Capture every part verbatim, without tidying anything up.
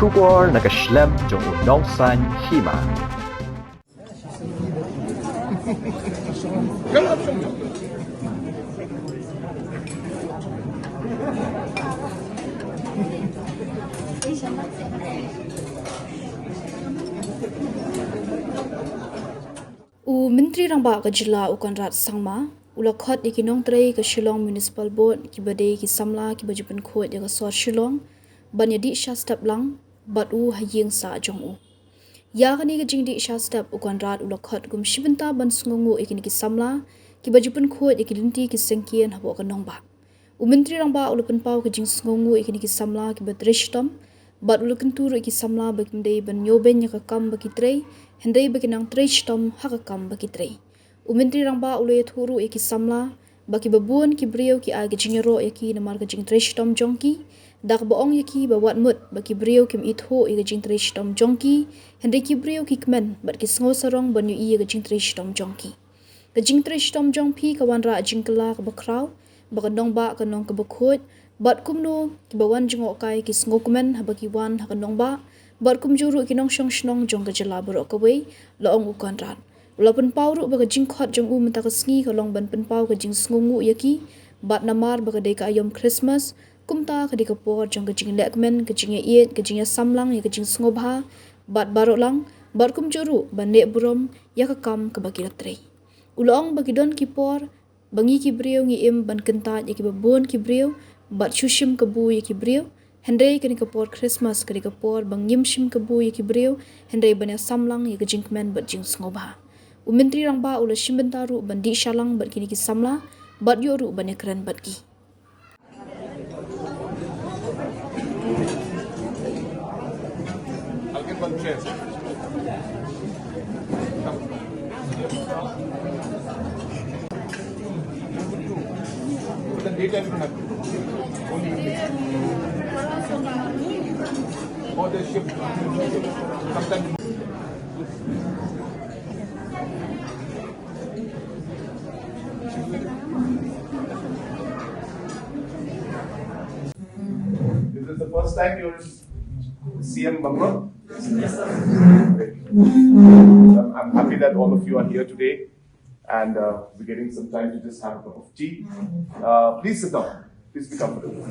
Khubor na ka shlem jong u nongsaiñ hima. U Myntri Rangbah ka jylla u Conrad Sangma u la khot ïa ki nongtrei ka Shillong Municipal Board kiba dei ki samla kiba ju pynkhuid ïa ka sor Shillong ban ïa dih sha step lang bad u ha ïing sah jong u. Ïa kane ka jingdih sha step u Conrad u la khot kum shi bynta ban sngewnguh ïa kine ki samla kiba ju pynkhuid ïa ki lynti ki syngkien hapoh ka nongbah. U Myntri Rangbah u la pynpaw ka jingsngewnguh ïa kine ki samla kiba trei shitom bad u la kyntu ruh ïa ki samla ba kim dei ban ñiewbeiñ ïa ka kam ba ki trei, hynrei ba ki nang trei shitom ha ka kam ba ki trei. U Myntri Rangbah u la ïathuh ruh ïa ki samla ba kiba bun ki briew ki ai ka jingïaroh ïa ki namar ka jingtrei shitom jong ki, da kaba ong ïa ki ba wat mut ba ki briew kim ithuh ïa ka jingtrei shitom jong ki, hynrei ki briew ki kmen bad ki sngew sarong ban ïohi ïa ka jingtrei shitom jong ki. Ka jingtrei shitom jong phi ka wanrah jingkylla kaba khraw ba ka nongbah ka nong kaba khuid, bad kumno kiba wan jngohkai ki sngewkmen haba ki wan ha ka nongbah, bad kumjuh ruh ki nongshong shnong jong ka jylla baroh kawei, la ong u Conrad. U la pynpaw ruh ba ka jingkhot jong u mynta ka sngi ka long ban pynpaw ka jingsngewnguh ïa ki, bad namar ba ka dei ka aïom Christmas, kumta ka dei ka por jong ka jinglehkmen, ka jingïaieit, ka jingïasamlang ïa ka jingsngewbha bad baroh lang, bad kumjuh ruh ban leh burom ïa ka kam kaba ki la trei. U la ong ba ki don ki por ba ngi ki briew ngi im ban kyntait ïa kiba bun ki briew bad shu shim kabu ïa ki briew, hynrei kane ka por Christmas ka dei ka por ba ngim shim kabu ïa ki briew, hynrei ban ïasamlang ïa ka jingkmen bad jingsngewbha. U Myntri Rangbah u la shim bynta ruh ban dih shalang bad kine ki samla bad ïoh ruh ban ïakren bad ki. I'll get one chair. Come. But the daytime you don't have to. Only evening. Or the shift. Sometimes. Is this the first time you're in C M bungalow? Yes, sir. Great. I'm, I'm happy that all of you are here today, and uh, we're getting some time to just have a cup of tea. Uh, please sit down. Please be comfortable.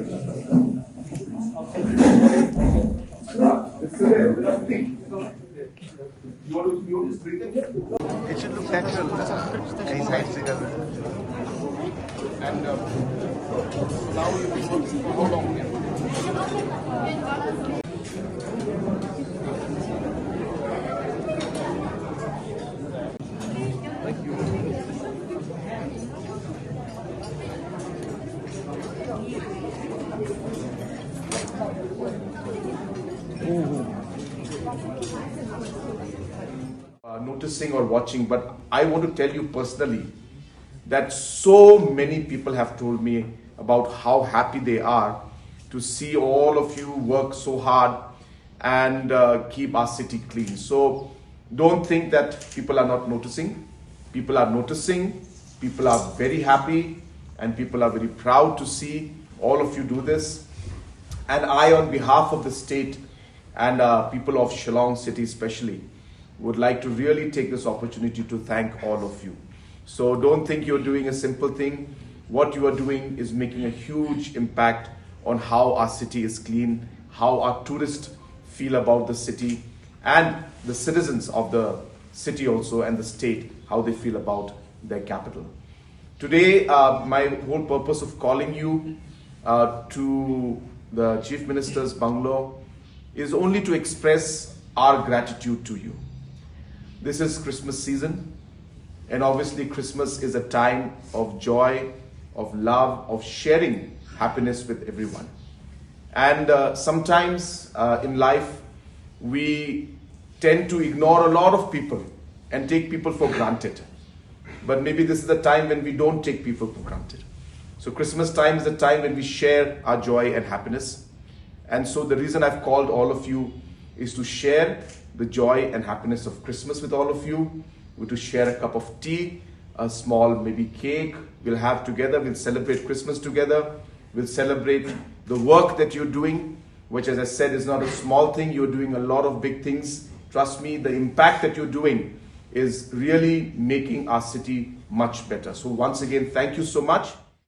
Uh, this is a lovely. You want to, you want to bring them here? It should look natural. Nice height figure. And uh, now you can go along here. Uh, noticing or watching, but I want to tell you personally that so many people have told me about how happy they are to see all of you work so hard and uh, keep our city clean. So don't think that people are not noticing. People are noticing, people are very happy, and people are very proud to see all of you do this. And I, on behalf of the state and uh, people of Shillong city especially, would like to really take this opportunity to thank all of you. So don't think you're doing a simple thing. What you are doing is making a huge impact on how our city is clean, how our tourists feel about the city, and the citizens of the city also and the state, how they feel about their capital. Today, uh, my whole purpose of calling you uh, to the Chief Minister's bungalow is only to express our gratitude to you. This is Christmas season, and obviously, Christmas is a time of joy, of love, of sharing happiness with everyone. And uh, sometimes uh, in life, we tend to ignore a lot of people and take people for granted. But maybe this is the time when we don't take people for granted. So Christmas time is the time when we share our joy and happiness. And so the reason I've called all of you is to share the joy and happiness of Christmas with all of you. We're to share a cup of tea, a small maybe cake. We'll have together, we'll celebrate Christmas together. We'll celebrate the work that you're doing. which, as I said, is not a small thing. You're doing a lot of big things. Trust me, the impact that you're doing is really making our city much better. So, once again, thank you so much.